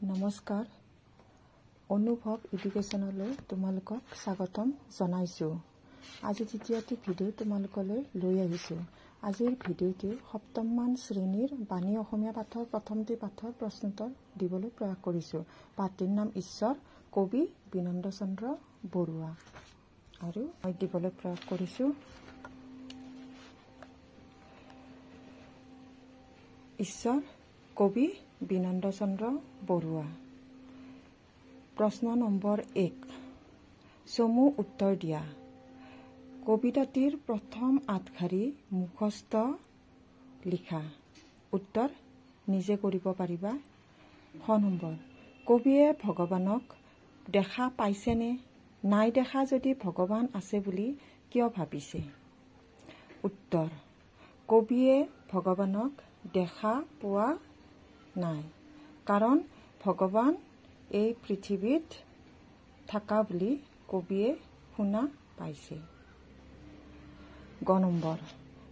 নমস্কাৰ, অনুভৱ এডুকেশ্যনলৈ তোমালোকক স্বাগতম জনাইছোঁ। আজি দ্বিতীয়টি ভিডিঅ' তোমালোকলৈ লৈ আহিছোঁ। আজিৰ ভিডিঅ'টো সপ্তমমান শ্ৰেণীৰ বাণী অসমীয়া পাঠৰ প্ৰথমটি পাঠৰ প্ৰশ্নোত্তৰ দিবলৈ প্ৰয়াস কৰিছোঁ। পাঠটিৰ নাম ঈশ্বৰ, কবি বিনন্দ চন্দ্ৰ বৰুৱা। আৰু মই দিবলৈ প্ৰয়াস কৰিছোঁ ঈশ্বৰ, কবি বিনন্দ চন্দ্ৰ বৰুৱা। প্ৰশ্ন নম্বৰ 1, চমু উত্তৰ দিয়া। কবিতাটিৰ প্ৰথম আঠশাৰী মুখস্থ লিখা। উত্তৰ নিজে কৰিব পাৰিবা। খ নম্বৰ, কবিয়ে ভগৱানক দেখা পাইছেনে? নাই দেখা যদি ভগৱান আছে বুলি কিয় ভাবিছে? উত্তৰ, কবিয়ে ভগৱানক দেখা পোৱা নাই, কাৰণ ভগৱান এই পৃথিৱীত থকা বুলি কবিয়ে শুনা পাইছে। গ নম্বৰ,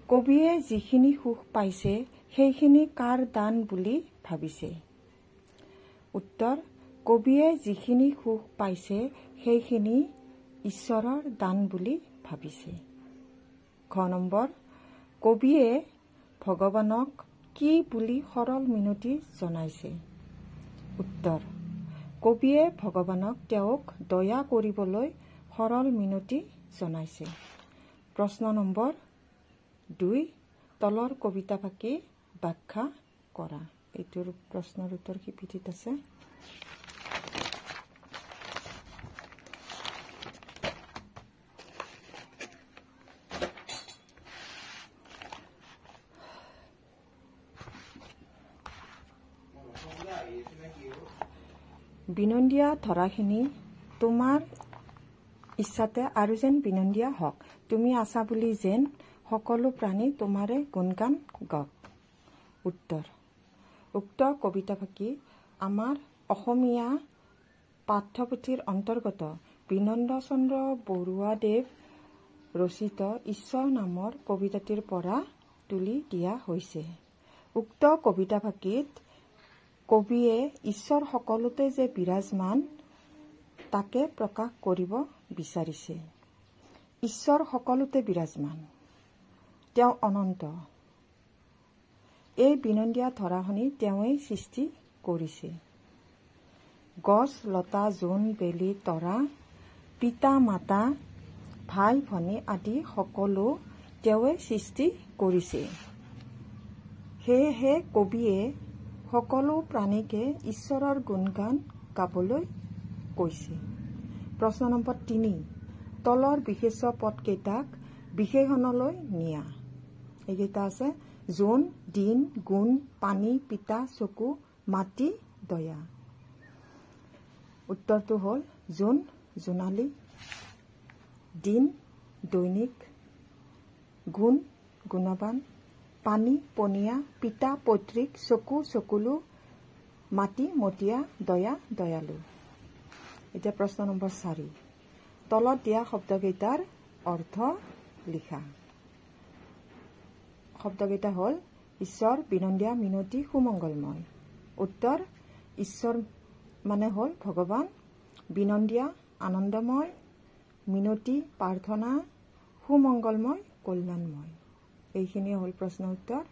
কবিয়ে যিখিনি সুখ পাইছে সেইখিনি কাৰ দান বুলি ভাবিছে? উত্তৰ, কবিয়ে যিখিনি সুখ পাইছে সেইখিনি ঈশ্বৰৰ দান বুলি ভাবিছে। ঘ নম্বৰ, কবিয়ে ভগৱানক কি বুলি সৰল মিনতি জনাইছে? উত্তৰ, কবিয়ে ভগৱানক তেওঁক দয়া কৰিবলৈ সৰল মিনতি জনাইছে। প্ৰশ্ন নম্বৰ 2, তলৰ কবিতাফাকি ব্যাখ্যা কৰা। এইটোৰ প্ৰশ্নৰ উত্তৰ সিপিঠিত আছে। বিনন্দীয়া ধৰাখিনি তোমাৰ ইচ্ছাতে আৰু যেন বিনন্দীয়া হওক, তুমি আছা বুলি যেন সকলো প্ৰাণী তোমাৰে গুণগান গাওক। উত্তৰ, উক্ত কবিতাফাকি আমাৰ অসমীয়া পাঠ্যপুথিৰ অন্তৰ্গত বিনন্দ চন্দ্ৰ বৰুৱাদেৱ ৰচিত ঈশ্বৰ নামৰ কবিতাটিৰ পৰা তুলি দিয়া হৈছে। উক্ত কবিতাফাকিত কবিয়ে ঈশ্বৰ সকলোতে যে বিৰাজমান তাকে প্ৰকাশ কৰিব বিচাৰিছে। ঈশ্বৰ সকলোতে বিৰাজমান, তেওঁ অনন্ত। এই বিনন্দীয়া ধৰাখনি তেওঁৱেই সৃষ্টি কৰিছে। গছ লতা, জোন বেলি, তৰা, পিতা মাতা, ভাই ভনী আদি সকলো তেওঁৱে সৃষ্টি কৰিছে। সেয়েহে কবিয়ে সকলো প্ৰাণীকে ঈশ্বৰৰ গুণগান গাবলৈ কৈছে। প্ৰশ্ন নম্বৰ 3, তলৰ বিশেষ্য পদকেইটাক বিশেষণলৈ নিয়া। এইকেইটা আছে জোন, দিন, গুণ, পানী, পিতা, চকু, মাটি, দয়া। উত্তৰটো হ'ল জোন জোনালী, দিন দৈনিক, গুণ গুণৱান, পানী পনীয়া, পিতা পৈতৃক, চকু চকুলো, মাটি মতীয়া, দয়া দয়ালু। এতিয়া প্ৰশ্ন নম্বৰ 4, তলত দিয়া শব্দকেইটাৰ অৰ্থ লিখা। শব্দকেইটা হ'ল ঈশ্বৰ, বিনন্দীয়া, মিনতি, সুমংগলময়। উত্তৰ, ঈশ্বৰ মানে হ'ল ভগৱান, বিনন্দীয়া আনন্দময়, মিনতি প্ৰাৰ্থনা, সুমংগলময় কল্যাণময়। এইখিনিয়ে হ'ল প্ৰশ্ন উত্তৰ।